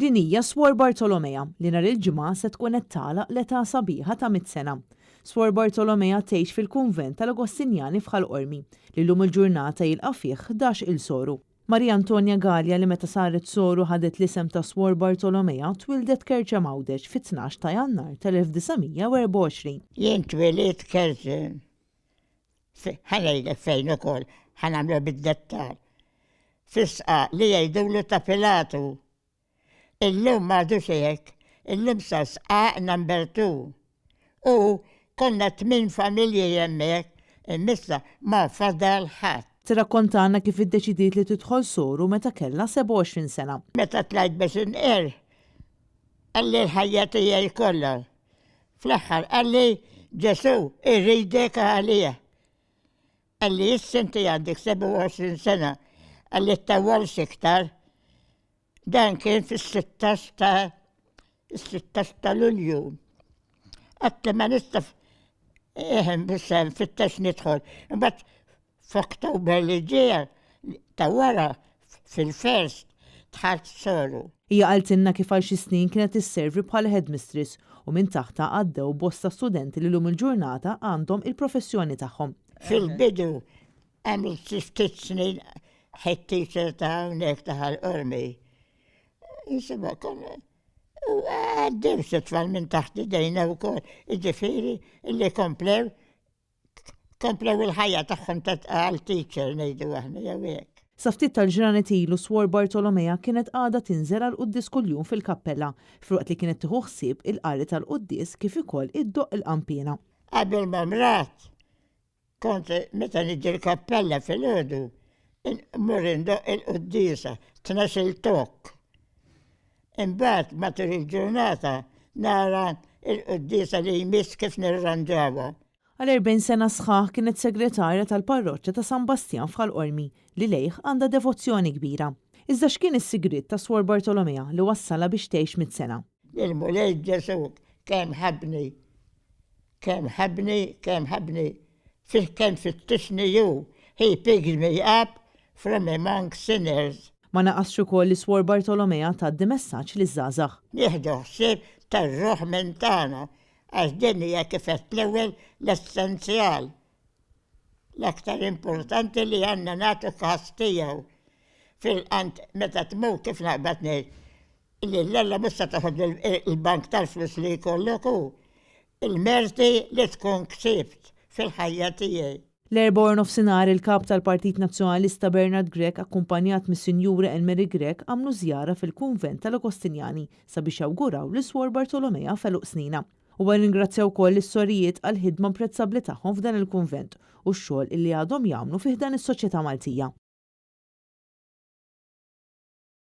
Din hija Swor Bartolomea li nhar il-Ġimgħa se tkun qed tagħlaq l-età sabiħa ta' mitt sena. Swor Bartolomea tgħix fil-kunvent tal-Agostinjani f'Ħal Qormi, li llum il-ġurnata jilqa' fih 11 il soru. Maria Antonia Galea li meta saret soru ħadet l-isem ta' Swor Bartolomea twieldet Kerċem Għawdex fit-tnax ta' Jannar tal-1924. Jien twilidt Kerċem Ħa ngħidlek fejn ukoll, ħa nagħmlu bid-dettall. Fis-sqaq li jgħidulu ta' Pilatu. Illum m'għadux hekk, illum sar sqaq number two. U konna tmien familji hemmhekk, imma issa ma fadal ħadd. Tirrakkontalna kif iddeċidiet li tidħol soru meta kellha 27 sena. Meta tlajt biex inqerr, qalli l-ħajja tiegħi kollha. Fl-aħħar qalli, Ġesù jridek għalih. Qalli issa inti għandek 27 sena, qalli ttawwalx iktar. Dan kien fis-16 ta' is-16 ta' Lulju. Għadt li ma nista' eħem bissa nfittex nidħol. Imbagħad F'Oktober li ġie ta' wara fil-First dħalt soru. Hija qaltilna kif għal xi snin kienet isservi bħala headmistress u minn taħtha għaddew bosta studenti li llum il-ġurnata għandhom il-professjoni tagħhom. Fil-bidu għamilt xi ftit snin head teacher ta' hawnhekk ta' Ħal Qormi. Insomma, konna u għaddew xi tfal minn taħt idejna wkoll, jiġifieri li komplew komplew il-ħajja tagħhom ta' għal teacher ngħidu aħna jew hekk. Sa ftit tal-ġranet ilu Swor Bartolomea kienet għadha tinżel għall-quddies kuljum fil-kappella, filwaqt li kienet tieħu ħsieb il-qari tal-quddies kif ukoll iddoqq il-qanpiena. Qabel ma mradt, kont meta niġi l-kappella filgħodu, immur indoqq il-quddiesa, tnax-il tokk. Imbagħad matul il-ġurnata nara l-quddiesa li jmiss kif nirranġawha. Għal 40 sena sħaħ kienet segretarja tal-parroċċa ta' San Bastjan f'Ħal Qormi li lejh għandha devozzjoni kbira. Iżda x'kien is-sigriet ta' Swor Bartolomea li wassalha biex tgħix mitt sena? Il-Mulej Ġesù kemm ħabbni, kemm ħabbni, kemm ħabbni, fih kemm fittixni hu, he picked me up from among sinners. Ma naqasx ukoll li Swor Bartolomea tgħaddi messaġġ liż-żgħażagħ. Nieħdu ħsieb tar-ruħ minn tagħna għax din hija kif għedt l-ewwel l-essenzjal, l-aktar importanti li għandna nagħtu kas tiegħu. Fil-qant meta tmut kif naqbad ngħid, lil Alla mhux se toħodlu l-bank tal-flus li jkollok hu, il-merti li tkun ksibt fil-ħajja tiegħi. L-Erbgħa waranofsinhar il-Kap tal-Partit Nazzjonalista Bernard Grech akkumpanjat mis-Sinjura Elmarie Grech għamlu żjara fil-Kunvent tal-Agostinjani sabiex jawguraw lil Swor Bartolomea f'għeluq sninha. Huwa rringrazzja wkoll lis-sorijiet għall-ħidma imprezzabbli tagħhom f'dan il-kunvent u x-xogħol illi għadhom jagħmlu fi ħdan is-soċjetà Maltija.